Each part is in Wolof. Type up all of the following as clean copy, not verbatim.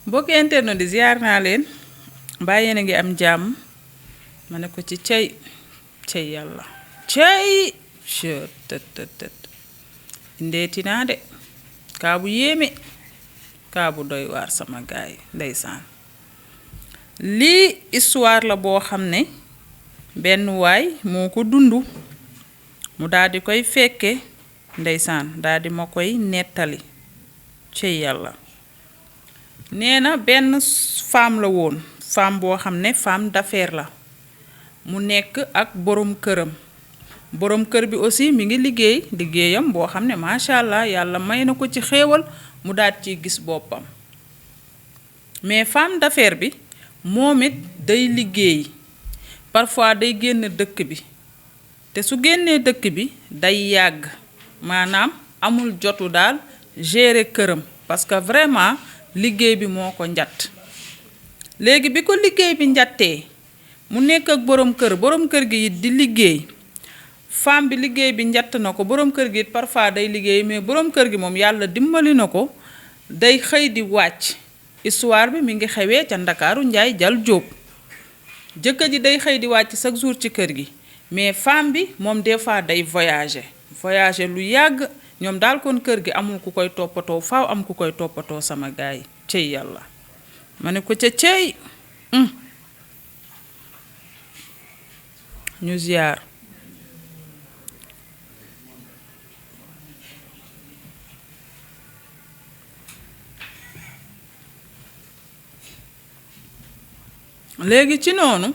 mbokk internet di ziar naa leen mbaa yéen a ngi am jàmm ma ne ko ci cey yàlla cey tët ndeeti naa de kaa bu yéeme kaa bu doy waar sama gaay ndeysaan lii histoire la boo xam ne benn waay moo ko dundu mu daldi koy fekke ndeysaan daldi ma koy nettali cey yàlla nee na benn femme la woon femme boo xam ne femme d'affaires la mu nekk ak borom këram borom kër bi aussi mi ngi liggéeyam boo xam ne macha allah yàlla may na ko ci xéewal mu daal ciy gis boppam mais femme d'affaires bi moom it day liggéey parfois day génn dëkk bi te su génnee dëkk bi day yàgg maanaam amul jotu daal gérer këram parce que vraiment liggéey bi moo ko njatt léegi bi ko liggéey bi njattee mu nekk ak borom kër gi it di liggéey femme bi liggéey bi njatt na ko borom kër gi it parfois day liggéey mais borom kër gi moom yàlla dimbali na ko day xëy di wàcc histoire bi mi ngi xewee ca Ndakaaru Njaay Jal Jóob jëkkër ji day xëy di wàcc chaque jour ci kër gi mais femme bi moom des fois day voyager lu yàgg ñoom daal kon kër gi amul ku koy toppatoo faaw am ku koy toppatoo sama gaay cey yàlla ma ne ko ca cey ñu ziar léegi ci noonu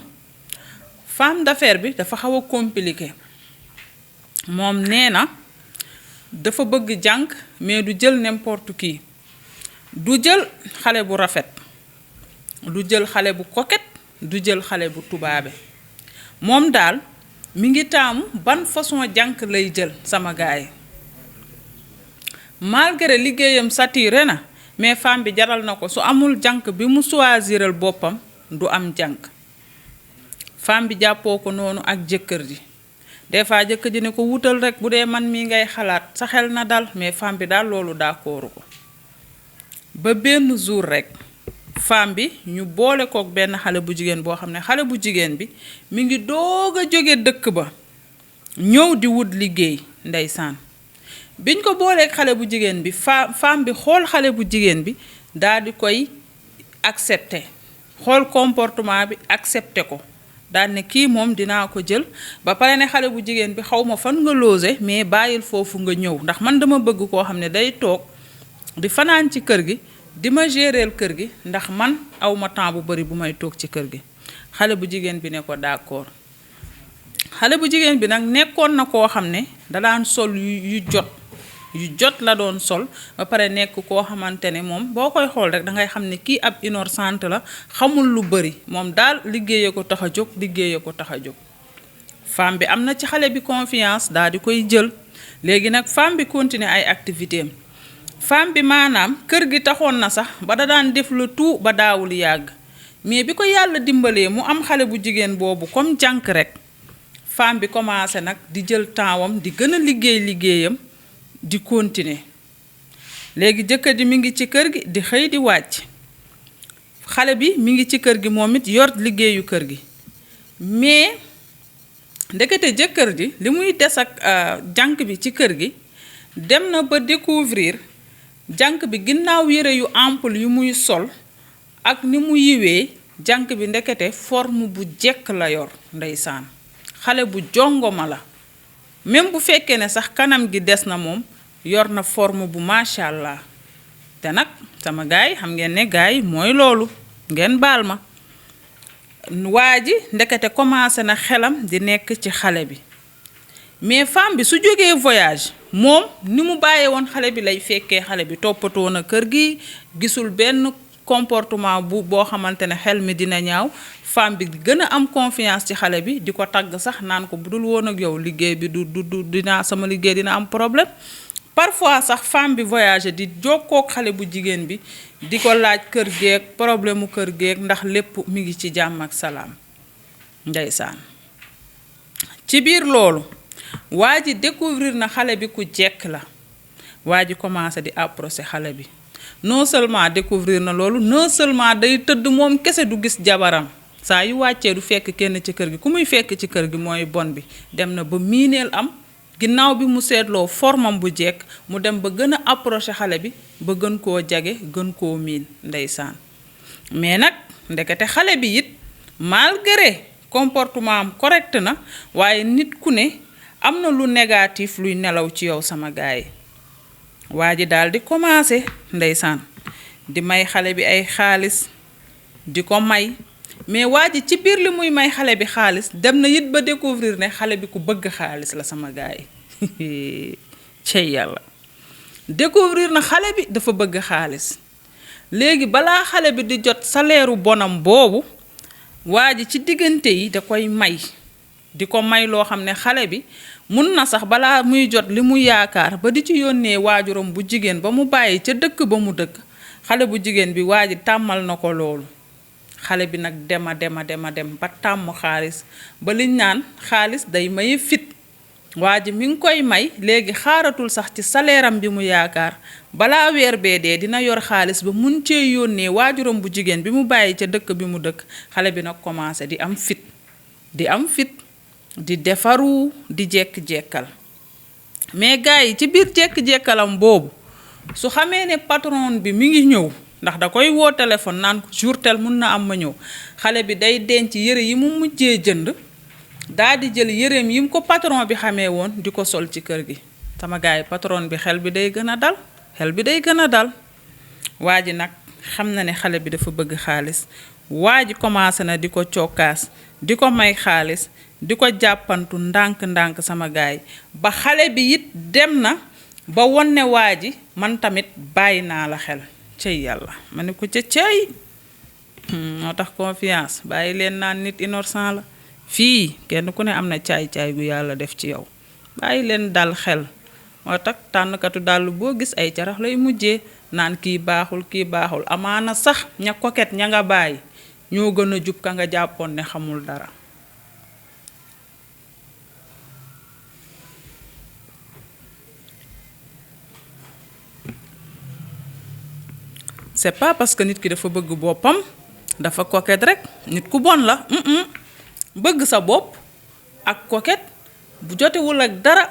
femme d'affaires bi dafa xaw a compliqué moom nee na dafa bëgg jànk mais du jël n'importe qui du jël xale bu rafet du jël xale bu coquette du jël xale bu tubaabe moom daal mi ngi taamu ban façon jànk lay jël sama gaay malgré liggéeyam saturé na mais femme bi jaral na ko su amul jànk bi mu choisiral boppam du am jànk femme bi jàppoo ko noonu ak jëkkër ji des fois jëkkër ji ne ko wutal rek bu dee man mii ngay xalaat sa xel na dal mais femme bi daal loolu d'accordu ko ba benn jour rek femme bi ñu boole kook benn xale bu jigéen boo xam ne xale bu jigéen bi mi ngi doog a jóge dëkk ba ñëw di wut liggéey ndeysaan biñ ko booleek xale bu jigéen bi femme bi xool xale bu jigéen bi daal di koy accepter xool comportement bi accepter ko daal ne kii moom dinaa ko jël ba pare ne xale bu jigéen bi xaw ma fan nga loose mais bàyyil foofu nga ñëw ndax man dama bëgg koo xam ne day toog di fanaan ci kër gi di ma géreel kër gi ndax man awma temps bu bari bu may toog ci kër gi xale bu jigéen bi ne ko d'accord xale bu jigéen bi nag nekkoon na koo xam ne da daan sol yu jot la doon sol ba pare nekk koo xamante ne moom boo koy xool rek dangay xam ne kii ab innocente la xamul lu bari moom daal liggéeye ko tax a jóg femme bi am na ci xale bi confiance daal di koy jël léegi nag femme bi continuer ay activité am femme bi maanaam kër gi taxoon na sax ba da daan def le tout ba daawul yàgg mais bi ko yàlla dimbalee mu am xale bu jigéen boobu comme jànk rek femme bi commencé nag di jël tempsam di gën a liggéeyam di continuer léegi jëkkër ji mi ngi ci kër gi di xëy di wàcc xale bi mi ngi ci kër gi moom it yor liggéeyu kër gi mais ndekete jëkkër ji li muy des ak jànk bi ci kër gi dem na ba découvrir jànk bi ginnaaw yére yu ample yu muy sol ak ni mu yiwee jànk bi ndekete forme bu jekk la yor ndeysaan xale bu jongoma la même bu fekkee ne sax kanam gi des na moom yor na forme bu macha allah te nag sama gaay xam ngeen ne gaay mooy loolu ngeen baal ma waa ji ndekete commencé na xelam di nekk ci xale bi mais femme bi su jógee voyage moom ni mu bàyyee woon xale bi lay fekkee xale bi toppatoo na kër gi gisul benn comportement boo xamante ne xel mi dina ñaaw femme bi gën a am confiance ci xale bi di ko tagg sax naan ko bu dul woon ak yow liggéey bi du sama liggéey dina am problème parfois sax femme bi voyagé di jokkook xale bu jigéen bi di ko laaj kër geek problème mu kër geek ndax lépp mi ngi ci jàmm ak salaam ndeysaan ci biir loolu waa ji découvrir na xale bi ku jekk la waa ji commencé di approcher xale bi non seulement découvrir na loolu non seulement day tëdd moom kese du gis jabaram saa yu wàccee du fekk kenn ci kër gi ku muy fekk ci kër gi mooy bon bi dem na ba miineel am ginnaaw bi mu seetloo formam bu jekk mu dem ba gën a approché xale bi ba gën koo jage gën koo miin ndeysaan mais nag ndekete xale bi it malgré comportement am correct na waaye nit ku ne am na lu négatif luy nelaw ci yow sama gaay waa ji daal di commencé ndeysaan di may xale bi ay xaalis di ko may mais waa ji ci biir li muy may xale bi xaalis dem na it ba découvrir ne xale bi ku bëgg xaalis la sama gaay cey yàlla découvrir na xale bi dafa bëgg xaalis léegi balaa xale bi di jot salaire bonam boobu waa ji ci diggante yi da koy may di ko may loo xam ne xale bi mun na sax balaa muy jot li mu yaakaar ba di ci yónnee waajuram bu jigéen ba mu bàyyi ca dëkk ba mu dëkk xale bu jigéen bi waa ji tàmmal na ko loolu xale bi nag dem ba tàmm xaalis ba liñ naan xaalis day maye fit waa ji mi ngi koy may léegi xaaratul sax ci salaire am bi mu yaakaar balaa weer bee dee dina yor xaalis ba mun cee yónnee waajuram bu jigéen bi mu bàyyi ca dëkk bi mu dëkk xale bi nag commencé di am fit di defaru di jekk-jekkal mais gars yi ci biir jekk-jekkalam boobu su xamee ne patron bi mi ngi ñëw ndax da koy woo téléphone naan ko jour tel mun na am ma ñëw xale bi day denc yëre yi mu mujjee jënd daa di jël yëreem yi mu ko patron bi xamee woon di ko sol ci kër gi sama gars yi patron bi xel bi day gën a dal waa ji nag xam na ne xale bi dafa bëgg xaalis waa ji commencé na di ko cokkaas di ko may xaalis di ko jàppantu ndànk-ndànk sama gaay ba xale bi it dem na ba wonne waa ji man tamit bàyyi naa la xel cëy yàlla ma ne ko ca cëy moo tax confiance bàyyi leen naan nit innocent la fii kenn ku ne am na caay-caay gu yàlla def ci yow bàyyi leen dal xel moo tax tànnkatu dàll boo gis ay carax lay mujjee naan kii baaxul amaana sax ña koket ña nga bàyyi ñoo gën a jub ka nga jàppoon ne xamul dara c'est pas parce que nit ki dafa bëgg boppam dafa coquette rek nit ku bon la bëgg sa bopp ak coquette bu jotewul ak dara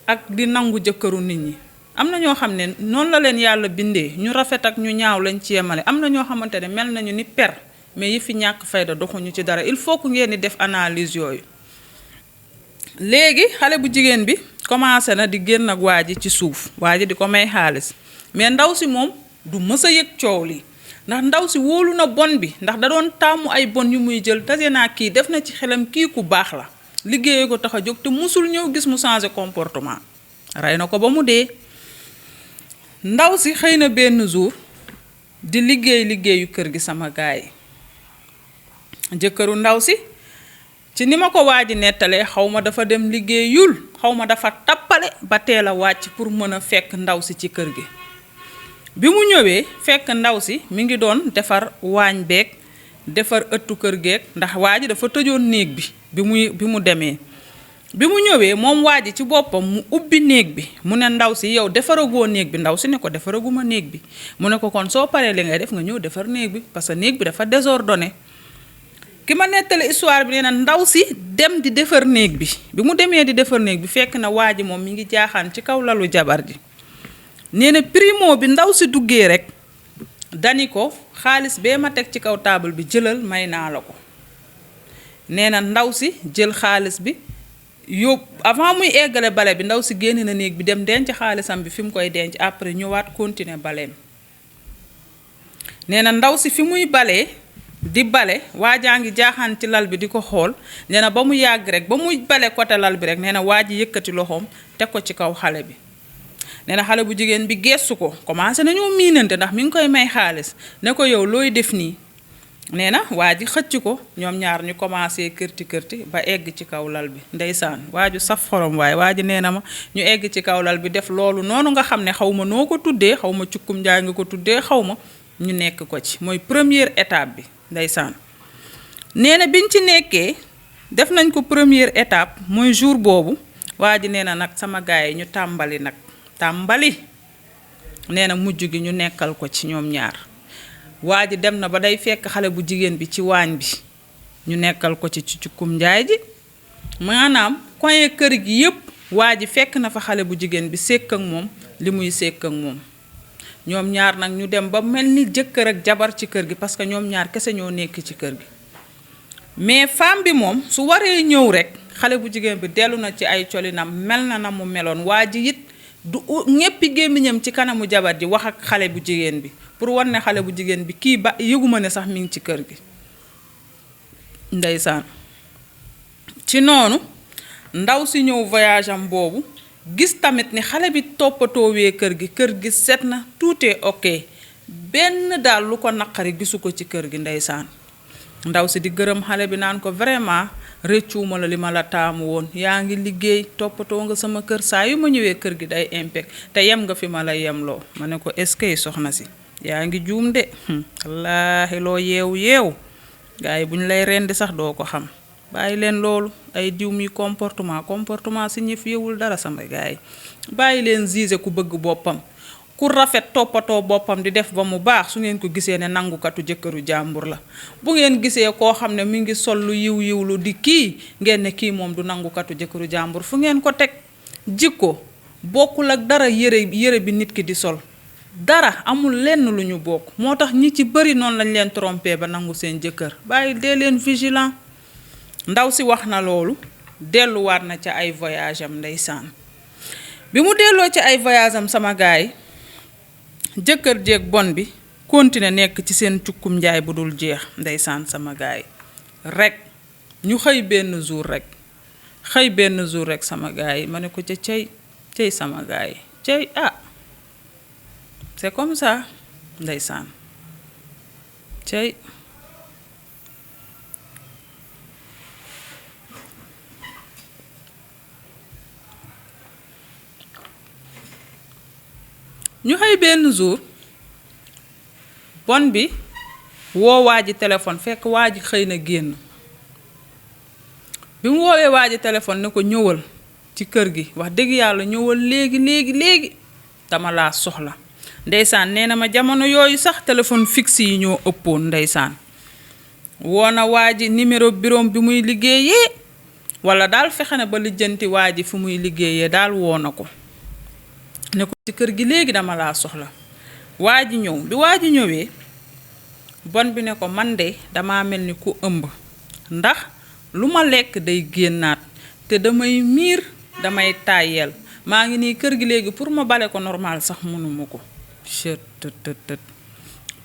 ak di nangu jëkkëru nit ñi am na ñoo xam ne noonu la leen yàlla bindee ñu rafet ak ñu ñaaw lañ ci yemale am na ñoo xamante ne mel nañu ni per mais yi fi ñàkk fayda doxuñu ci dara il faut que ngeen di def analyse yooyu léegi xale bu jigéen bi commencé na di génn ak waa ji ci suuf waa ji di ko may xaalis mais ndaw si moom du mës a yëg coow li ndax ndaw si wóolu na bon bi ndax da doon tàmmu ay bon yu muy jël tase naa kii def na ci xelam kii ku baax la liggéeyee ko tax a jóg te musul ñëw gis mu changé comportement rey na ko ba mu dee ndaw si xëy na benn jour di liggéeyu kër gi sama gaay jëkkëru ndaw si ci ni ma ko waaji nettalee xaw ma dafa dem liggéeyul xaw ma dafa tappale ba teel a wàcc pour mën a fekk ndaw si ci kër gi bi mu ñëwee fekk ndaw si mi ngi doon defar waañ beeg defar ëttu kër geeg ndax waa ji dafa tëjoon néeg bi bi mu demee bi mu ñëwee moom waa ji ci boppam mu ubbi néeg bi mu ne ndaw si yow defaragoo néeg bi ndaw si ne ko defaraguma néeg bi mu ne ko kon soo paree li ngay def nga ñëw defar néeg bi parce que néeg bi dafa désordonné ki ma nettali histoire bi nee na ndaw si dem di defar néeg bi mu demee di defar néeg bi fekk na waa ji moom mi ngi jaaxaan ci kaw lalu jabar ji nee na primo bi ndaw si duggee rek dani ko xaalis bee ma teg ci kaw taabal bi jëlal may naa la ko nee na ndaw si jël xaalis bi yóbbu avant muy eggale bale bi ndaw si génn na néeg bi dem denc xaalisam bi fi mu koy denc après ñëwaat continuer baleem nee na ndaw si fi muy balee di bale waa jaa ngi jaaxaan ci lal bi di ko xool nee na ba mu yàgg rek ba muy bale côté lal bi rek nee na waa ji yëkkati loxoom teg ko ci kaw xale bi nee na xale bu jigéen bi gestu ko commencé nañoo miinante ndax mi ngi koy may xaalis ne ko yow looy def nii nee na waa ji xëcc ko ñoom ñaar ñu commencé kërti ba egg ci kaw lal bi ndeysaan waa ju saf xorom waaye waa ji nee na ma ñu egg ci kaw lal bi def loolu noonu nga xam ne xaw ma noo ko tuddee xaw ma cukkum njaay nga ko tuddee xaw ma ñu nekk ko ci mooy première étape bi ndeysaan nee na biñ ci nekkee def nañ ko première étape mooy jour boobu waa ji nee na nag sama gaay yi ñu tàmbali nee na mujj gi ñu nekkal ko ci ñoom ñaar waa ji dem na ba day fekk xale bu jigéen bi ci waañ bi ñu nekkal ko ci cukkum njaay ji maanaam koye kër gi yépp waa ji fekk na fa xale bu jigéen bi sekk ak moom li muy sekk ak moom ñoom ñaar nag ñu dem ba mel ni jëkkër ak jabar ci kër gi parce que ñoom ñaar kese ñoo nekk ci kër gi mais femme bi moom su waree ñëw rek xale bu jigéen bi dellu na ci ay colinam mel na mu meloon waa ji it du ñéppi gémmiñam ci kanamu jabar ji wax ak xale bu jigéen bi pour wan ne xale bu jigéen bi kii ba yëguma ne sax mi ngi ci kër gi ndeysaan ci noonu ndaw si ñëw voyage am boobu gis tamit ni xale bi toppatoowee kër gi set na tout est ok benn daal lu ko naqari gisu ko ci kër gi ndeysaan ndaw si di gërëm xale bi naan ko vraiment rëccuwuma la li ma la taamu woon yaa ngi liggéey toppatoo nga sama kër saa yu ma ñëwee kër gi day impec te yem nga fi ma la yemloo ma ne ko est-ce que soxna si yaa ngi juum de wallaahi loo yeew gars yi bu ñu lay rendi sax doo ko xam bàyyi leen loolu ay diw mi comportement si ñëf yewul dara sama gars yi bàyyi leen juger ku bëgg boppam ku rafet toppatoo boppam di def ba mu baax su ngeen ko gisee ne nangukatu jëkkëru jàmbur la bu ngeen gisee koo xam ne mi ngi sol lu yiw lu di kii ngeen ne kii moom du nangukatu jëkkëru jàmbur fu ngeen ko teg jikko bokkul ak dara yére bi nit ki di sol dara amul lenn lu ñu bokk moo tax ñi ci bëri noonu lañ leen trompé ba nangu seen jëkkër bàyyi dee leen vigilant ndaw si wax na loolu delluwaat na ca ay voyage am ndeysaan bi mu delloo ci ay voyage am sama gaay jëkkër jéeg bon bi continuer nekk ci seen cukkum njaay bu dul jeex ndeysaan sama gaay rek ñu xëy benn jour rek sama gaay ma ne ko ca cey sama gaay cey c'est comme ça ndeysaan cey ñu xëy benn jour bon bi woo waa ji téléphone fekk waa ji xëy na génn bi mu woowee waa ji téléphone ne ko ñëwal ci kër gi wax dëgg yàlla ñëwal léegi dama laa soxla ndeysaan nee na ma jamono yooyu sax téléphone fixe yi ñoo ëppoon ndeysaan woo na waa ji numéro bureau bi muy liggéeyee wala daal fexe na ba lijjanti waa ji fu muy liggéeyee daal woo na ko ne ko ci kër gi léegi dama laa soxla waa ji ñëw bi waa ji ñëwee bon bi ne ko man de dama mel ni ku ëmb ndax lu ma lekk day génnaat te damay miir damay tàyyeel maa ngi nii kër gi léegi pour ma bale ko normal sax mënuma ko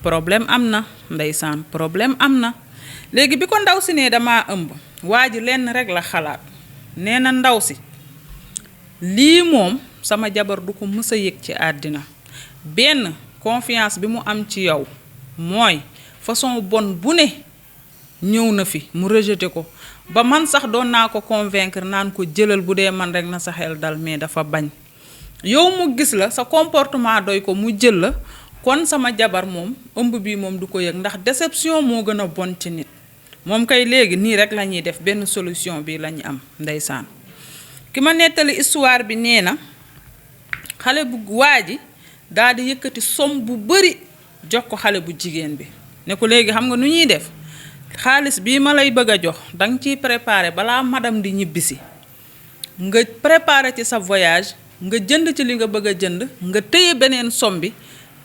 problème am na ndeysaan problème am na léegi bi ko ndaw si ne dama ëmb waa ji lenn rek la xalaat nee na ndaw si lii moom sama jabar du ko mës a yëg ci àddina benn confiance bi mu am ci yow mooy façon bon bu ne ñëw na fi mu rejeté ko ba man sax doon naa ko convaincre naan ko jëlal bu dee man rek na sa xel dal mais dafa bañ yow mu gis la sa comportement doy ko mu jël la kon sama jabar moom ëmb bi moom du ko yëg ndax déception moo gën a bon ci nit moom kay léegi nii rek la ñuy def benn solution bi la ñu am ndeysaan ki ma nettali histoire bi nee na xale bu waa ji daal di yëkkati somme bu bari jox ko xale bu jigéen bi ne ko léegi xam nga nu ñuy def xaalis bii ma lay bëgg a jox danga ciy préparer balaa madame di ñibbisi nga préparer ci sa voyage nga jënd ci li nga bëgg a jënd nga téye beneen somme bi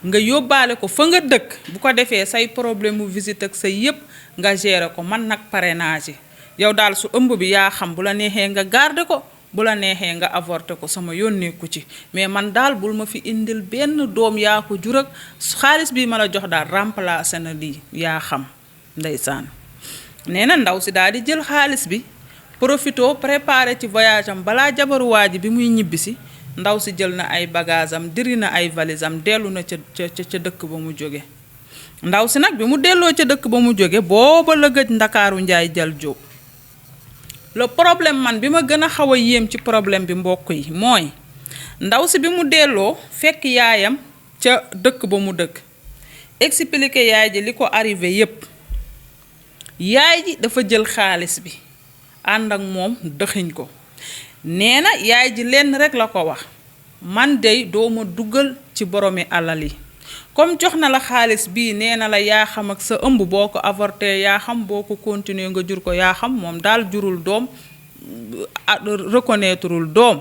nga yóbbaale ko fa nga dëkk bu ko defee say problème mu visite ak say yépp nga gérer ko man nag parrainage yow daal su ëmb bi yaa xam bu la neexee nga garder ko bu la neexee nga avorter ko sama yónneeku ci mais man daal bul ma fi indil benn doom yaa ko jur ak xaalis bii ma la jox daal remplacer na lii yaa xam ndeysaan nee na ndaw si daal di jël xaalis bi profito préparé ci voyage am balaa jabaru waa ji bi muy ñibbisi ndaw si jël na ay bagage am diri na ay valise am dellu na ca dëkk ba mu jóge ndaw si nag bi mu delloo ca dëkk ba mu jóge booba la gëj ndakaaru njaay jal jóob le problème man bi ma gën a xaw a yéem ci problème bi mbokk yi mooy ndaw si bi mu delloo fekk yaayam ca dëkk ba mu dëkk expliqué yaay ji li ko arrivé yépp yaay ji dafa jël xaalis bi ànd ak moom dëxiñ ko nee na yaay ji lenn rek la ko wax man dey doo ma dugal ci boromi alal yi comme jox na la xaalis bii nee na la yaa xam ak sa ëmb boo ko avorté yaa xam boo ko continuer nga jur ko yaa xam moom daal jurul doom reconnaîtreul doom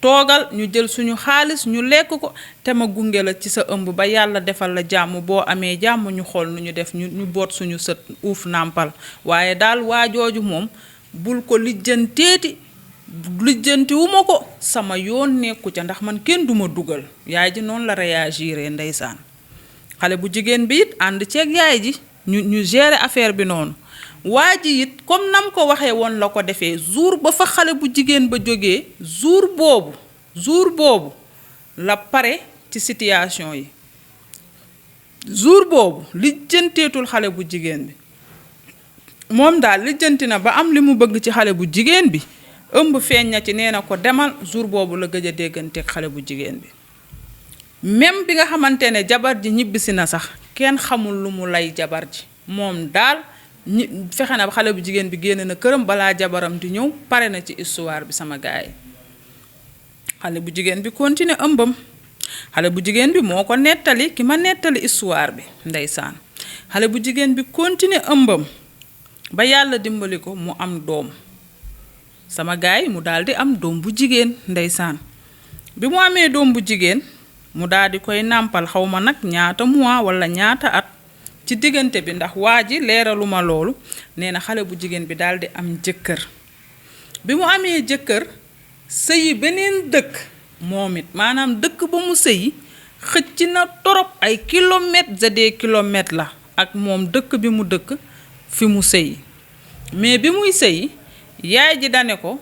toogal ñu jël suñu xaalis ñu lekk ko te ma gunge la ci sa ëmb ba yàlla defal la jàmm boo amee jàmm ñu xool nu ñu def ñu boot suñu sët uuf nàmpal waaye daal waajooju moom bul ko lijjanteeti lijjantiwuma ko sama yoon nekku ca ndax man kenn duma dugal yaay ji noonu la réagiré ndeysaan xale bu jigéen bi it ànd ceeg yaay ji ñu gérer affaire bi noonu waa ji it comme nam ko waxee woon la ko defee jour ba fa xale bu jigéen ba jógee jour boobu la pare ci situation yi jour boobu lijjanteetul xale bu jigéen bi moom daal lijjanti na ba am li mu bëgg ci xale bu jigéen bi ëmb feeñ na ci nee na ko demal jour boobu la gëj a dégganteeg xale bu jigéen bi même bi nga xamante ne jabar ji ñibbisi na sax kenn xamul lu mu lay jabar ji moom daal fexe na xale bu jigéen bi génn na këram balaa jabaram di ñëw pare na ci histoire bi sama gaay xale bu jigéen bi continuer ëmbam xale bu jigéen bi moo ko nettali ki ma nettali histoire bi ndeysaan xale bu jigéen bi continuer ëmbam ba yàlla dimbali ko mu am doom sama gaay mu daal di am doom bu jigéen ndeysaan bi mu amee doom bu jigéen mu daal di koy nàmpal xaw ma nag ñaata mois wala ñaata at ci diggante bi ndax waa ji leeraluma loolu nee na xale bu jigéen bi daal di am jëkkër bi mu amee jëkkër sëyi beneen dëkk moom it maanaam dëkk ba mu sëyi xëcc na torop ay kilomètres et des kilomètres la ak moom dëkk bi mu dëkk fi mu sëyi mais bi muy sëyi yaay ji dane ko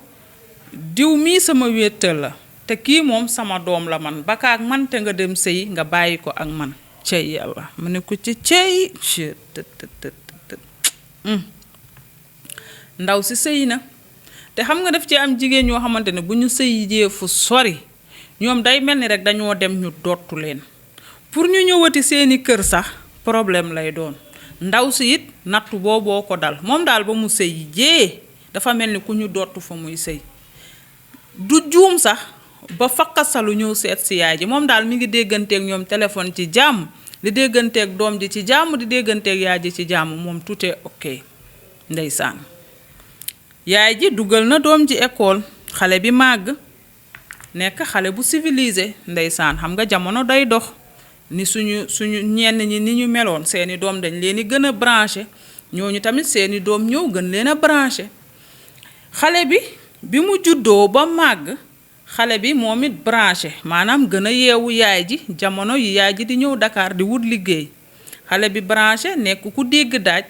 diw mii sama wéttal la te kii moom sama doom la man bakaak man te nga dem sëyi nga bàyyi ko ak man cey yàlla mu ne ko ci cey ndaw si sëyi na te xam nga daf ci am jigéen ñoo xamante ne bu ñu sëyi jee fu sori ñoom day mel ni rek dañoo dem ñu dottu leen pour ñu ñëwati seeni kër sax problème lay doon ndaw si it nattu booboo ko dal moom daal ba mu sëyi jee dafa mel ni ku ñu dottu fa muy sëy du juum sax ba fakkasalu ñëw seet si yaay ji moom daal mi ngi dégganteeg ñoom téléphone ci jàmm di dégganteeg doom ji ci jàmm di dégganteeg yaay ji ci jàmm moom tout est ok ndeysaan yaay ji dugal na doom ji école xale bi màgg nekk xale bu civilisé ndeysaan xam nga jamono day dox ni suñu ñenn ñi ni ñu meloon seeni doom dañ leen di gën a branché ñooñu tamit seeni doom ñëw gën leen a branché xale bi mu juddoo ba màgg xale bi moom it branché maanaam gën a yeewu yaay ji jamono yi yaay ji di ñëw Dakar di wut liggéey xale bi branché nekk ku dégg daaj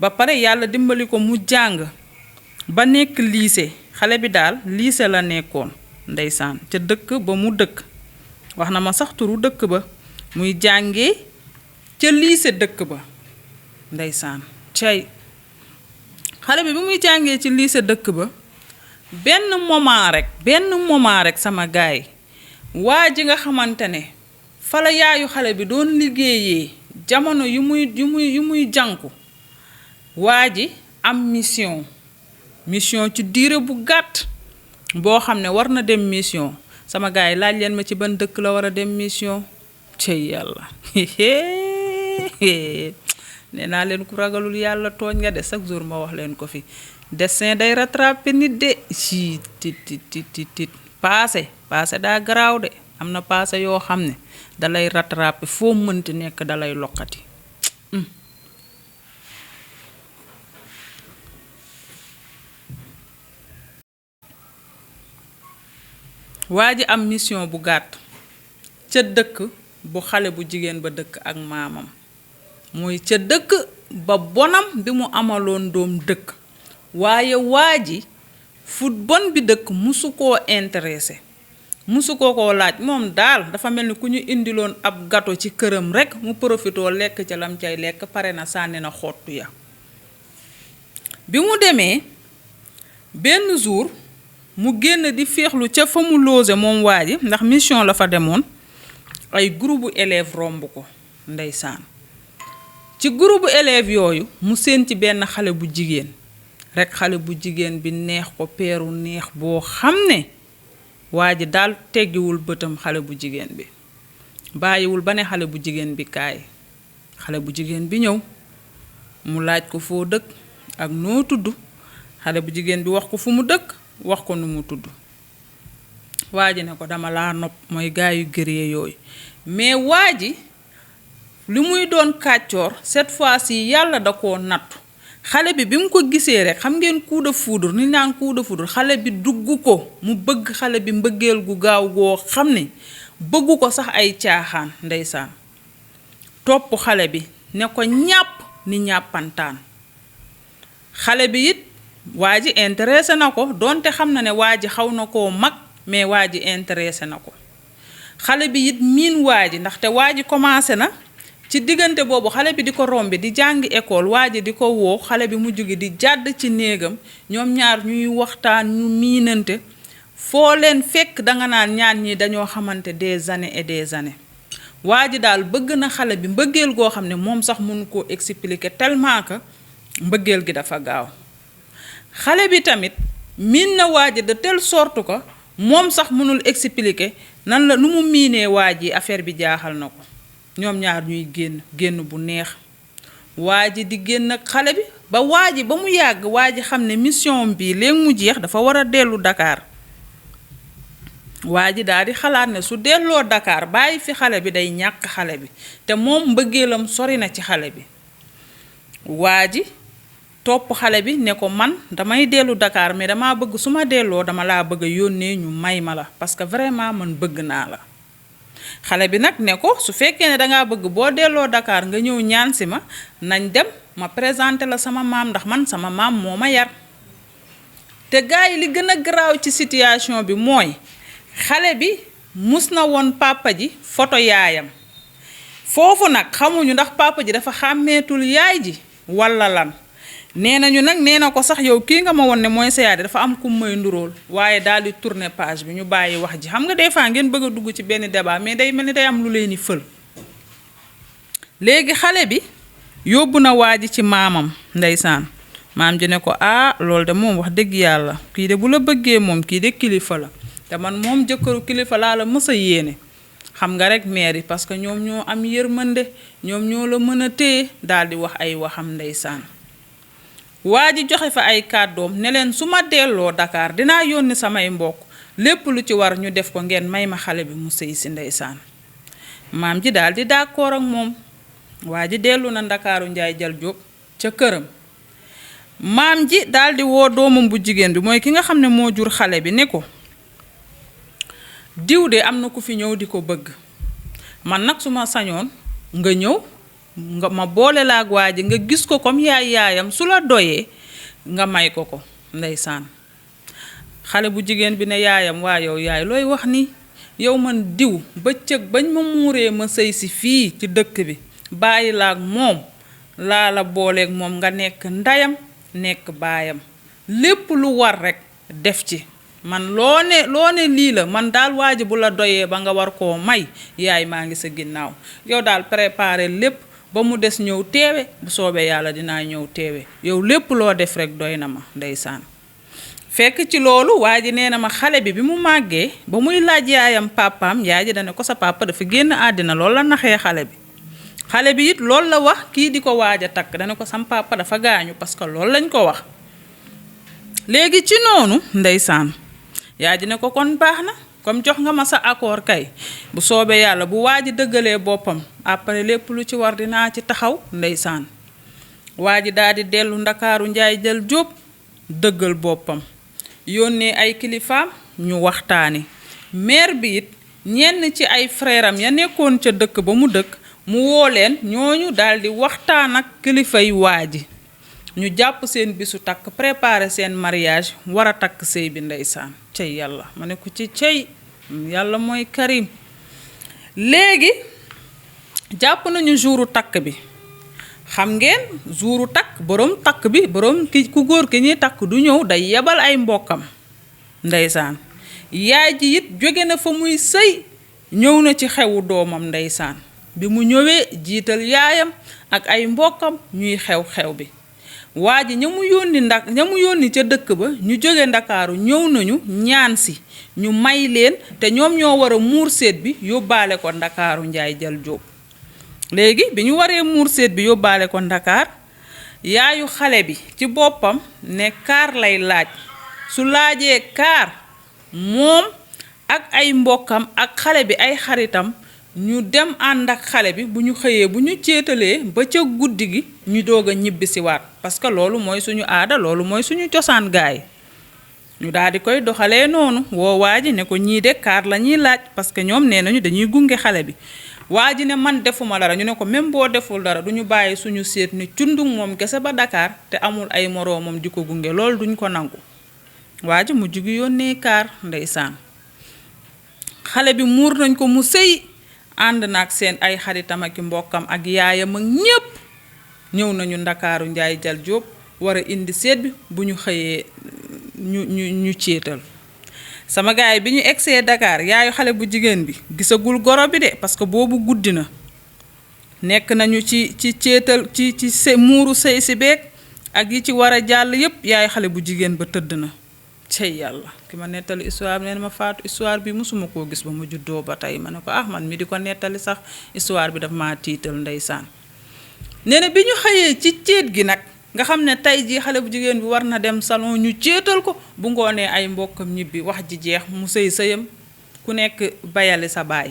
ba pare yàlla dimbali ko mu jàng ba nekk lycée xale bi daal lycée la nekkoon ndeysaan ca dëkk ba mu dëkk wax na ma sax turu dëkk ba muy jàngee ca lycée dëkk ba ndeysaan cay xale bi muy jàngee ci lycée dëkk ba benn moment rek sama gaay waa ji nga xamante ne fa la yaayu xale bi doon liggéeyee jamono yu muy jànku waa ji am mission ci diire bu gàtt boo xam ne war na dem mission sama gaay laaj leen ma ci ban dëkk la war a dem mission cey yàlla nee naa leen ku ragalul yàlla tooñ nga de chaque jour ma wax leen ko fi destin day rattraper nit de ci tit passé daa garaaw de am na passé yoo xam ne dalay rattraper foo mënti nekk dalay loqati waa ji am mission bu gàtt ca dëkk bu xale bu jigéen ba dëkk ak maamam mooy ca dëkk ba bonam bi mu amaloon doom dëkk waaye waa ji fu bon bi dëkk musu koo intéressé musu koo laaj moom daal dafa mel ni ku ñu indiloon ab gato ci këram rekk mu profitoo lekk ca lam cay lekk pare na sànni na xottu ya bi mu demee benn jour mu génn di féexlu ca fa mu loose moom waa ji ndax mission la fa demoon ay groupe élèves romb ko ndeysaan ci groupe élèves yooyu mu seen ci benn xale bu jigéen rekk xale bu jigéen bi neex ko peeru neex boo xam ne waa ji daal teggiwul bëtam xale bu jigéen bi bàyyiwul ba ne xale bu jigéen bi kaay. xale bu jigéen bi ñëw mu laaj ko foo dëkk ak noo tudd. xale bu jigéen bi wax ko fu mu dëkk wax ko nu mu tudd. waa ji ne ko dama laa nopp mooy gaa yu gëree yooyu mais waa ji li muy doon kàccoor cette fois-ci yàlla da koo nattu. xale bi mu ko gisee rek xam ngeen coup de foudre ni naan coup de foudre xale bi dugg ko mu bëgg xale bi mbëggeel gu gaaw goo xam ne bëggu ko sax ay caaxaan ndeysaan. topp xale bi ne ko ñàpp ni ñàppantaan. xale bi it waa ji intéressé na ko donte xam na ne waa ji xaw na koo mag mais waa ji intéressé na ko. xale bi it miin waa ji ndaxte waa ji commencé na ci diggante boobu xale bi di ko rombi di jàngi école waa ji di ko woo xale bi mu jóge di jàdd ci néegam ñoom ñaar ñuy waxtaan ñu miinante foo leen fekk danga naan ñaan ñi dañoo xamante des années et des années. waa ji daal bëgg na xale bi mbëggeel goo xam ne moom sax mënu koo expliquer tellement que mbëggeel gi dafa gaaw. xale bi tamit miin na waa ji de telle sorte que moom sax mënul expliquer nan la nu mu miinee waa ji affaire bi jaaxal na ko. ñoom ñaar ñuy génn bu neex waa ji di génn ak xale bi ba waa ji ba mu yàgg waa ji xam ne mission bi léegi mu jeex dafa war a dellu Dakar. waa ji daal di xalaat ne su delloo Dakar bàyyi fi xale bi day ñàkk xale bi te moom mbëggeelam sori na ci xale bi. waa ji topp xale bi ne ko man damay dellu Dakar mais dama bëgg su ma delloo dama laa bëgg a yónnee ñu may ma la parce que vraiment man bëgg naa la. xale bi nag ne ko su fekkee ne dangaa bëgg boo delloo Dakar nga ñëw ñaan si ma nañ dem ma présenté la sama maam ndax man sama maam moo ma yar. te gars yi li gën a garaaw ci situation bi mooy xale bi mus na woon papa ji photo yaayam foofu nag xamuñu ndax papa ji dafa xàmmeetul yaay ji walla lan. nee nañu nag nee na ko sax yow kii nga ma won ne mooy sa yaay dafa am ku may ndurool waaye daal di tourner page bi ñu bàyyi wax ji xam nga des fois ngeen bëgg a dugg ci benn débat mais day mel ni day am lu leen di fël. léegi xale bi yóbbu na waa ji ci maamam ndeysaan maam ji ne ko loolu de moom wax dëgg yàlla kii de bu la bëggee moom kii de kilifa la te man moom jëkkëru kilifa laa la mës a yéene. xam nga rek maire yi parce que ñoom ñoo am yërmande ñoom ñoo la mën a téye daal di wax ay waxam ndeysaan. waa ji joxe fa ay kàddoom ne leen su ma delloo Dakar dinaa yónni samay mbokk lépp lu ci war ñu def ko ngeen may ma xale bi mu sëy si ndeysaan. maam ji daal di d'accord ak moom waa ji dellu na Ndakaaru Njaay Jal Jóob ca këram. maam ji daal di woo doomam bu jigéen bi mooy ki nga xam ne moo jur xale bi ne ko diw de am na ku fi ñëw di ko bëgg man nag su ma sañoon nga ñëw nga ma boole la ak waa ji nga gis ko comme yaayam su la doyee nga may ko ko ndeysaan. xale bu jigéen bi ne yaayam waa yow yaay looy wax ni yow man diw bëccëg bañ ma muuree ma sëy si fii ci dëkk bi bàyyi la ak moom laa la booleeg moom nga nekk ndeyam nekk baayam lépp lu war rekk def ci man loo ne lii la man daal waa ji bu la doyee ba nga war koo may yaay maa ngi sa ginnaaw yow daal préparer lépp ba mu des ñëw teewe bu soobee yàlla dinaa ñëw teewe yow lépp loo def rekk doy na ma ndeysaan. fekk ci loolu waa ji nee na ma xale bi mu màggee ba muy laaj yaayam papaam yaay ji dana ko sa papa dafa génn àddina loolu la naxee xale bi. xale bi it loolu la wax kii di ko waaj a takk dana ko sam papa dafa gaañu parce que loolu lañ ko wax. léegi ci noonu ndeysaan yaay ji ne ko kon baax na comme jox nga ma sa accord kay bu soobee yàlla bu waa ji dëggalee boppam après lépp lu ci war dinaa ci taxaw ndeysaan. waa ji daal di dellu Ndakaaru Njaay Jal Jóob dëggal boppam yónnee ay kilifaam ñu waxtaani maire bi it ñenn ci ay frère am ya nekkoon ca dëkk ba mu dëkk mu woo leen ñooñu daal di waxtaan ak kilifay waa ji ñu jàpp seen bisu takk préparer seen mariage war a takk sëy bi ndeysaan. cey yàlla ma ne ko ci cey yàlla mooy Karim. léegi jàpp nañu jouru takk bi xam ngeen jouru takk borom takk bi borom ku góor ki ñuy takk du ñëw day yebal ay mbokkam ndeysaan. yaay ji it jóge na fa muy sëy ñëw na ci xewu doomam ndeysaan bi mu ñëwee jiital yaayam ak ay mbokkam ñuy xew-xew bi waa ji ña mu yónni ca dëkk ba ñu jóge ndakaaru ñëw nañu ñaan si ñu may leen te ñoom ñoo war a muur seet bi yóbbaale ko ndakaaru Njaay Jal Jóob léegi bi ñu waree muur seet bi yóbbaale ko ndakaar yaayu xale bi ci boppam ne kaar lay laaj su laajee kaar moom ak ay mbokkam ak xale bi ay xaritam ñu dem ànd ak xale bi bu ñu xëyee bu ñu céetalee ba ca guddi gi ñu doog a ñibbisiwaat parce que loolu mooy suñu aada loolu mooy suñu cosaan gaay ñu daal di koy doxalee noonu woo waa ji ne ko ñii de kaar la ñuy laaj parce que ñoom nee nañu dañuy gunge xale bi waa ji ne man defuma dara ñu ne ko même boo deful dara du ñu bàyyi suñu seet ni cundung moom kese ba Dakar te amul ay moroomam di ko gunge loolu duñ ko nangu waa ji mu jugi yónnee kaar ndeysaan xale bi muur nañ ko mu sëy ànd naag seen ay xaritam ak mbokkam ak yaayam ak ñépp ñëw nañu ndakaaru Njaay Jal Jóob war a indi seet bi bu ñu xëyee ñu céetal sama gaay bi ñu egsee Dakar yaayu xale bu jigéen bi gisagul goro bi de parce que boobu guddi na nekk nañu ci céetal ci muuru sëy si beeg ak yi ci war a jàll yépp yaayu xale bu jigéen ba tëdd na cey yàlla ki ma nettali histoire bi nee na ma Faatu histoire bi mosuma koo gis ba ma juddoo ba tey ma ne ko man mi di ko nettali sax histoire bi daf maa tiital ndeysaan nee na bi ñu xëyee ci céet gi nag nga xam ne tey jii xale bu jigéen bi war na dem salon ñu céetal ko bu ngoonee ay mbokkam ñibbi wax ji jeex mu sëyam ku nekk bayali sa baay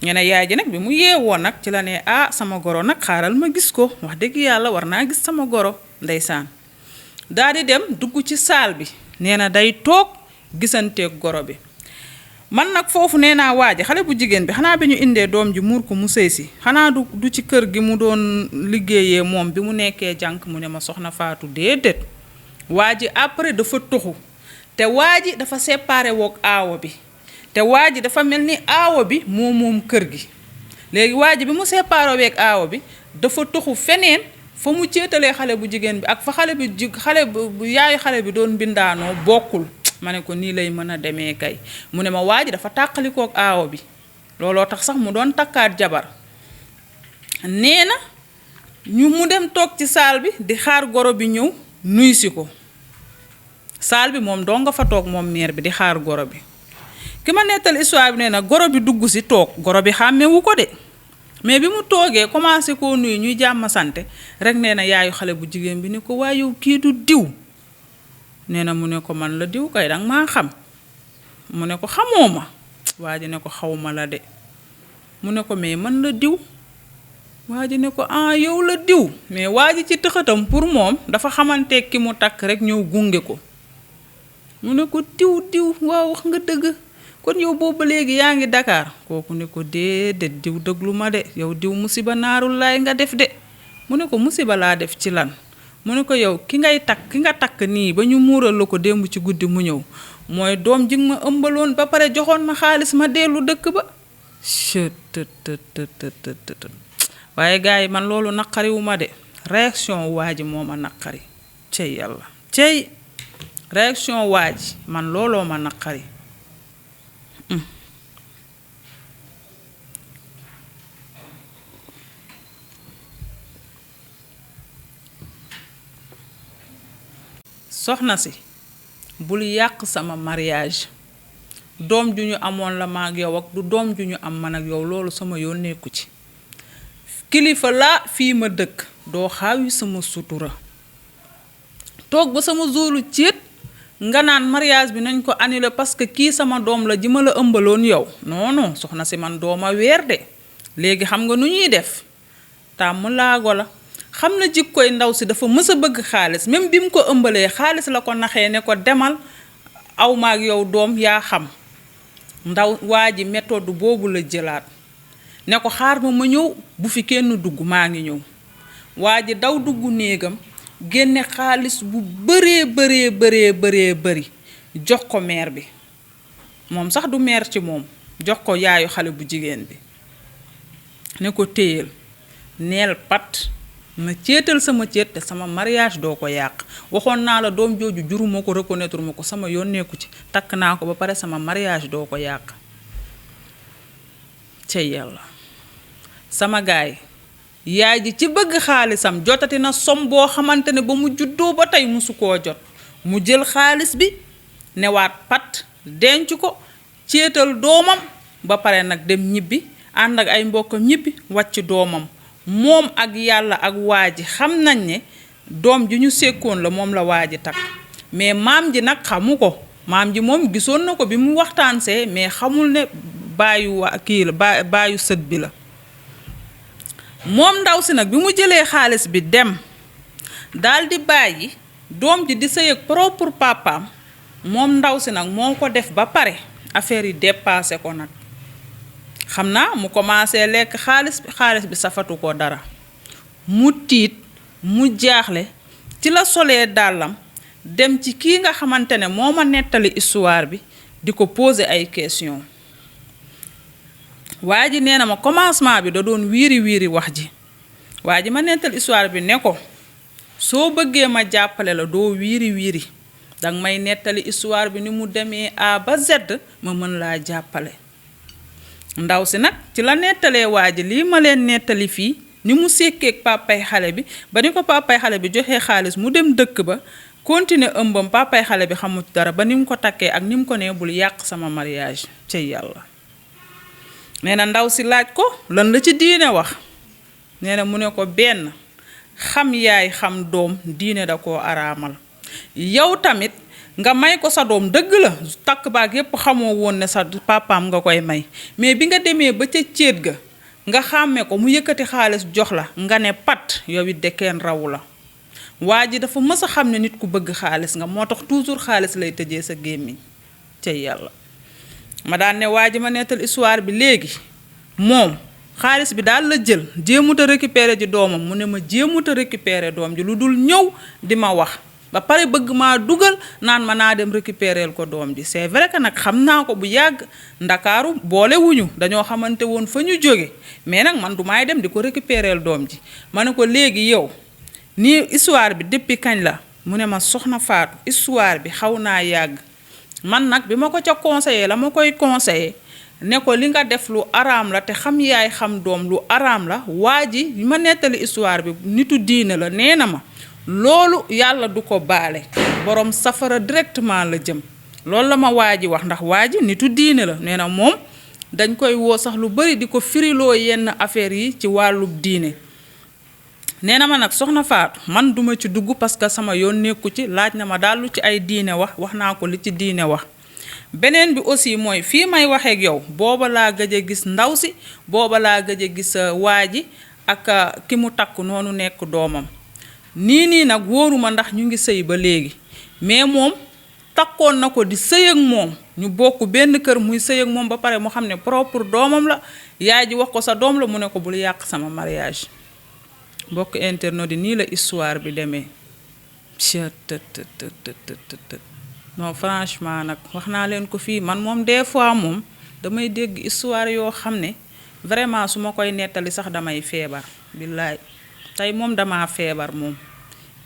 ngeen yaay ji nag bi mu yeewoo nag ci la ne sama goro nag xaaral ma gis ko wax dëgg yàlla war naa gis sama goro ndeysaan daal di dem dugg ci saal bi nee na day toog gisanteeg goro bi man nag foofu nee naa waa ji xale bu jigéen bi xanaa bi ñu indee doom ji muur ko mu sëy si xanaa du ci kër gi mu doon liggéeyee moom bi mu nekkee jànk mu ne ma soxna Faatu déedéet waa ji après dafa toxu te waa ji dafa séparé woog aawo bi te waa ji dafa mel ni aawo bi moom kër gi léegi waa ji bi mu séparé woog aawo bi dafa toxu feneen fa mu céetalee xale bu jigéen bi ak fa yaayu xale bi doon bindaanoo bokkul ma ne ko nii lay mën a demee kay mu ne ma waa ji dafa tàqalikook aawo bi looloo tax sax mu doon takkaat jabar nee na mu dem toog ci saal bi di xaar goro bi ñëw nuy si ko saal bi moom doo nga fa toog moom meer bi di xaar goro bi ki ma nettal histoire bi nee na goro bi dugg si toog goro bi xàmmewu ko de mais bi mu toogee commencé koo nuyu ñuy jàmm sante rek nee na yaayu xale bu jigéen bi ne ko waaye yow kii du diw nee na mu ne ko man la diw kay danga maa xam mu ne ko xamoo ma waa ji ne ko xawma la de mu ne ko mais man la diw waa ji ne ko yow la diw mais waa ji ci tëxatam pour moom dafa xamante ki mu takk rek ñëw gunge ko mu ne ko diw waaw wax nga dëgg kon yow boobu léegi yaa ngi Dakar kooku ne ko déedéet diw dëglu ma de yow diw musiba naarul laay nga def de mu ne ko musiba laa def ci lan mu ne ko yow ki nga takk nii ba ñu muural la ko démb ci guddi mu ñëw mooy doom ji ma ëmbaloon ba pare joxoon ma xaalis ma dellu dëkk ba waaye gars yi man loolu naqariwu ma de réaction waa ji moo ma naqari cey yàlla cey réaction waa ji man looloo ma naqari soxna si bul yàq sama mariage doom ju ñu amoon la ma ak yow ak du doom ju ñu am man ak yow loolu sama yoon nekku ci kilifa laa fii ma dëkk doo xaawi sama sutura toog ba sama zoolu céet nga naan mariage bi nañ ko annulé parce que kii sama doom la ji ma la ëmbaloon yow non soxna si man dooma weer de léegi xam nga nu ñuy def tàmm laago la xam na jikkoy ndaw si dafa mës a bëgg xaalis même bi mu ko ëmbalee xaalis la ko naxee ne ko demal aw maag yow doom yaa xam ndaw waa ji méthode boobu la jëlaat ne ko xaar ma ñëw bu fi kenn dugg maa ngi ñëw waa ji daw dugg néegam génne xaalis bu bëree bëri jox ko meer bi moom sax du meer ci moom jox ko yaayu xale bu jigéen bi ne ko téyel neel pat ma céetal sama céet te sama mariage doo ko yàq waxoon naa la doom jooju juruma ko reconnaître ma ko sama yónneeku ci takk naa ko ba pare sama mariage doo ko yàq cey yàlla sama gaay yaay ji ci bëgg xaalisam jotati na som boo xamante ne ba mu juddoo ba tey musu koo jot mu jël xaalis bi newaat pat denc ko céetal doomam ba pare nag dem ñibbi ànd ak ay mbokkam ñibbi wàcc doomam moom ak yàlla ak waa ji xam nañ ne doom ji ñu sekkoon la moom la waa ji takk mais maam ji nag xamu ko maam ji moom gisoon na ko bi mu waxtaansee mais xamul ne baayu waa kii la baayu sët bi la moom ndaw si nag bi mu jëlee xaalis bi dem daldi bàyyi doom ji di sëy ak propre papaam moom ndaw si nag moo ko def ba pare affaire yi dépassé ko nag xam naa mu commencé lekk xaalis bi safatu ko dara mu tiit mu jaaxle ci la solee dàllam dem ci kii nga xamante ne moo ma nettali histoire bi di ko poser ay question waa ji nee na ma commencement bi da doon wiiri wax ji waa ji ma nettali histoire bi ne ko soo bëggee ma jàppale la doo wiiri danga may nettali histoire bi ni mu demee A ba Z ma mën laa jàppale ndaw si nag ci la nettalee waa ji lii ma leen nettali fii ni mu sekkeek papay xale bi ba ni ko papay xale bi joxee xaalis mu dem dëkk ba continuer ëmbam papay xale bi xamut dara ba ni mu ko takkee ak ni mu ko nee bul yàq sama mariage ca yàlla nee na ndaw si laaj ko lan la ci diine wax nee na mu ne ko benn xam yaay xam doom diine da koo araamal yow tamit nga may ko sa doom dëgg la takk baag yépp xamoo woon ne sa papaam nga koy may mais bi nga demee ba ca céet ga nga xàmme ko mu yëkkati xaalis jox la nga ne pat yow it de kenn rawu la waa ji dafa mës a xam ne nit ku bëgg xaalis nga moo tax toujours xaalis lay tëjee sa gémmiñ ca yàlla ma daan ne waa ji ma nettal histoire bi léegi moom xaalis bi daal la jël jéemut a récupérer ji doomam mu ne ma jéemut a récupérer doom ji lu dul ñëw di ma wax ba pare bëgg maa dugal naan ma naa dem récupérer ko doom ji c'est vrai que nag xam naa ko bu yàgg ndakaaru boole wuñu dañoo xamante woon fa ñu jóge mais nag man du maay dem di ko récupérer doom ji ma ne ko léegi yow nii histoire bi depuis kañ la mu ne ma soxna Faatu histoire bi xaw naa yàgg man nag bi ma ko ca conseillé la ma koy conseillé ne ko li nga def lu araam la te xam yaay xam doom lu araam la waa ji ma nettali histoire bi nitu diine la nee na ma loolu yàlla du ko baale borom safara directement la jëm loolu la ma waa ji wax ndax waa ji nitu diine la nee na moom dañ koy woo sax lu bari di ko firiloo yenn affaires yi ci wàllu diine nee na ma nag soxna Faatu man duma ci dugg parce que sama yoon nekku ci laaj na ma daal lu ci ay diine wax naa ko li ci diine wax beneen bi aussi mooy fii may waxeek yow booba laa gëj a gis ndaw si booba laa gëj a gis waa ji ak ki mu takk noonu nekk doomam nii nag wóoruma ndax ñu ngi sëy ba léegi mais moom takkoon na ko di sëy ak moom ñu bokk benn kër muy sëy ak moom ba pare mu xam ne propre doomam la yaay ji wax ko sa doom la mu ne ko bul yàq sama mariage mbokk internet yi nii la histoire bi demee non franchement nag wax naa leen ko fii man moom des fois moom damay dégg histoire yoo xam ne vraiment su ma koy nettali sax damay feebar billaay tey moom dama feebar moom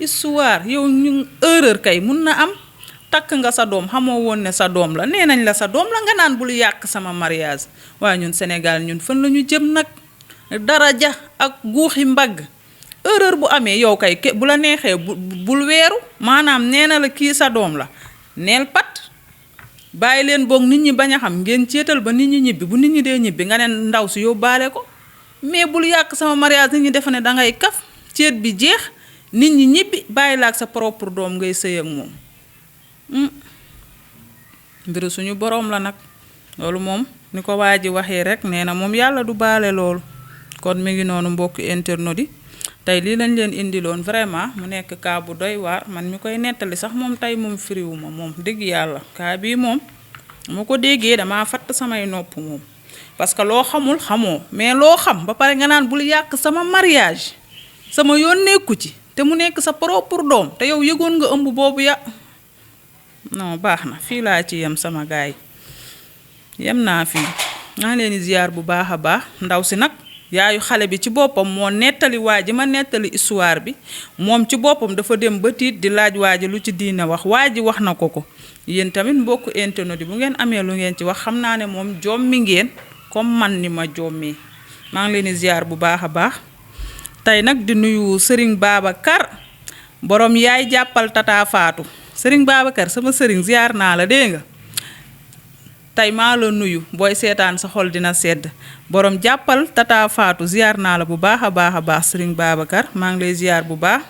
histoire yow ñu erreur kay mun na am takk nga sa doom xamoo woon ne sa doom la nee nañ la sa doom la nga naan bul yàq sama mariage waaye ñun Sénégal ñun fan la ñu jëm nag daraja ak guuxi mbagg erreur bu amee yow kay bu la neexee bul weeru maanaam nee na la kii sa doom la neel pat bàyyi leen boog nit ñi bañ a xam ngeen ceetal ba nit ñi ñibbi bu nit ñi dee ñibbi nga ne ndaw si yóbbaale ko mais bul yàq sama mariage nit ñi defe ne dangay kaf ceet bi jeex nit ñi ñibbi bàyyi la ak sa propre doom ngay sëy ak moom mbiru suñu boroom la nag loolu moom ni ko waa ji waxee rek nee na moom yàlla du baale loolu kon mi ngi noonu mbokk internet yi tey lii lañ leen indiloon vraiment mu nekk kaa bu doy waar man mi koy nettali sax moom tey moom firiwuma moom dëgg yàlla kaa bii moom mu ko déggee damaa fatt samay nopp moom parce que loo xamul xamoo mais loo xam ba pare nga naan bul yàq sama mariage sama yoon nekku ci te mu nekk sa propre doom te yow yëgoon nga ëmb boobu non baax na fii laa ci yem sama gaay yem naa fii naa leen di ziar bu baax a baax ndaw si nag yaayu xale bi ci boppam moo nettali waa ji ma nettali histoire bi moom ci boppam dafa dem ba tiit di laaj waa ji lu ci diine wax waa ji wax na ko yéen tamit mbokk internet yi bu ngeen amee lu ngeen ci wax xam naa ne moom jommi ngeen comme man ni ma jommee maa ngi leen di ziar bu baax a baax tey nag di nuyu Serigne Babacar borom yaay jàppal Tata Fatou Serigne Babacar sama Serigne ziar naa la dégg nga tey maa la nuyu booy seetaan sa xol dina sedd borom jàppal Tata Fatou ziar naa la bu baax a baax Serigne Babacar maa ngi lay ziar bu baax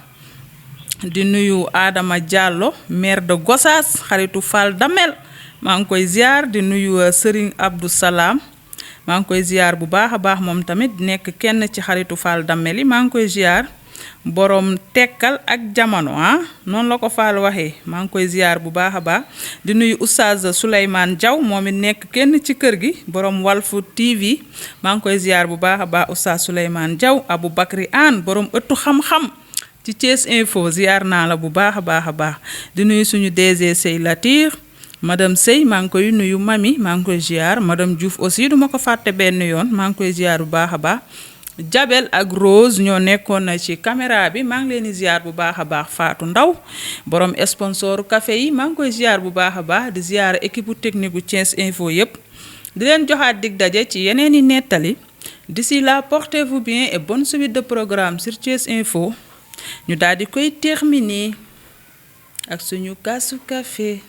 di nuyu Adama Diallo maire de Gossas xaritu Fall Damel maa ngi koy ziar di nuyu Serigne Abdou Salam maa ngi koy ziar bu baax a baax moom tamit nekk kenn ci xaritu Fall Damel yi maa ngi koy ziar borom tekkal ak jamono noonu la ko Fall waxee maa ngi koy ziar bu baax a baax di nuyu Oustaz Souleymane Diaw moom it nekk kenn ci kër gi borom Walfu TV maa ngi koy ziar bu baax a baax Oustaz Souleymane Diaw Abou Bakri Anne borom ëttu xam-xam ci Thiès Info ziar naa la bu baax a baax di nuyu suñu DG Sey Latir madame Sey maa ngi koy nuyu mami maa ngi koy ziar madame Diouf aussi duma ko fàtte benn yoon maa ngi koy ziar bu baax a baax Jabel ak Rose ñoo nekkoon na ci caméra bi maa ngi leen di ziar bu baax a baax Fatou Ndaw borom sponsor café yi maa ngi koy ziar bu baax a baax di ziar équipe technique bu Thiès Info yépp di leen joxaat dig daje ci yeneen i nettali d'ici là portez-vous bien et bonne suite de programme sur Thiès Info ñu daal di koy terminer ak suñu kaasu café